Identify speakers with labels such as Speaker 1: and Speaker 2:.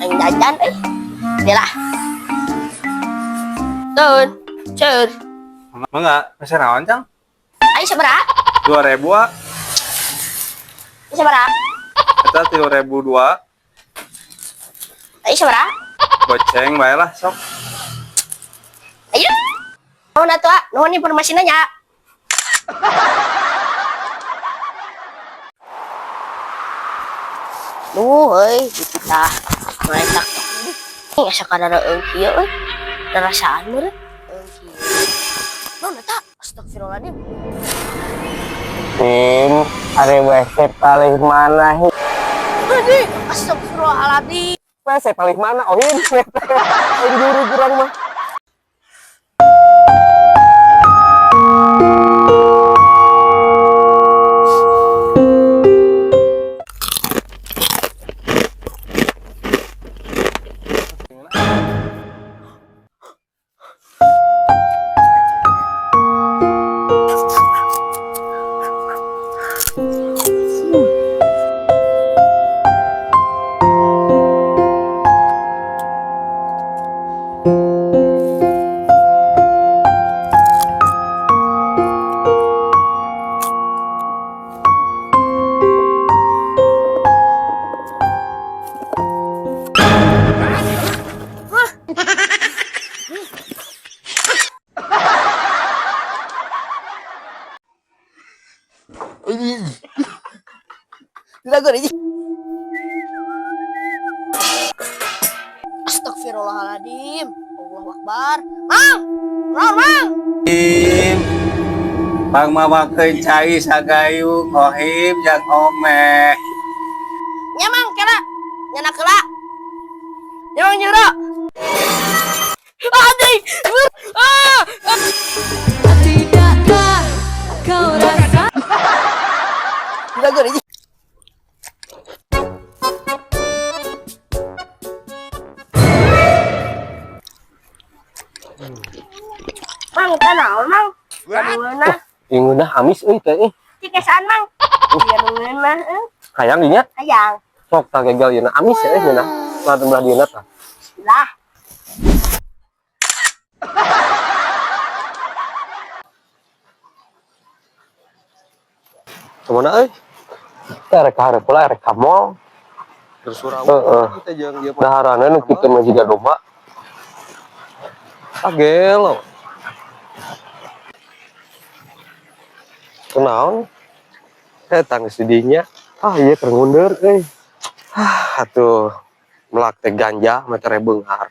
Speaker 1: Aing jajan euy. Dia lah. Turun. Ceur.
Speaker 2: Mangga, meser naon, Cang?
Speaker 1: Aing sabaraha?
Speaker 2: 2000 ah.
Speaker 1: Aing sabaraha?
Speaker 2: Eta 3002.
Speaker 1: Aing sabaraha?
Speaker 2: Goceng bae lah sok.
Speaker 1: Ayo. Nuhun atuh, ah. Nuhun informasina nya. Duh, euy, kita meletak. Ih, asa kadara kieu euy. Darasaan meureun. Eung kieu. Naon eta? Astagfirullahaladzim.
Speaker 3: Im, ari WC paling mana?
Speaker 1: Anjing, astagfirullahaladzim.
Speaker 3: WC paling mana? Oh, ini. Ini dulu kurang mah.
Speaker 1: Astagfirullahaladzim. Allahu Akbar. Mang! Mang, mang!
Speaker 2: Im. Pang mawakeun cai sagayung ohim jang ome.
Speaker 1: Nya mang kela. Nya nak kela. Nya mang nyura. Anjing! Ah!
Speaker 4: Tidakkah kau rasa?
Speaker 1: Mang, eta naon, Mang? Anu ngeunah.
Speaker 3: Ih, ngeunah amis euy teh ih.
Speaker 1: Cikesan, Mang. Iya nu ngeunah euy.
Speaker 3: Hayang dinya.
Speaker 1: Hayang.
Speaker 3: Sok tah gagal ieu amis ya ngeunah. Lah belah dieuna tah.
Speaker 1: Lah.
Speaker 3: Kemana euy? Teh rek hareup lah rek ka mall.
Speaker 2: Bersurau.
Speaker 3: Heeh.
Speaker 2: Kita jeung ieu
Speaker 3: Daharana nu kitu mah jiga domba. Ah gelo. Kunaon? Eta geus di dinya. Ah ieu keur ngundur euy. Ah atuh melak teh ganja mah teh beunghar.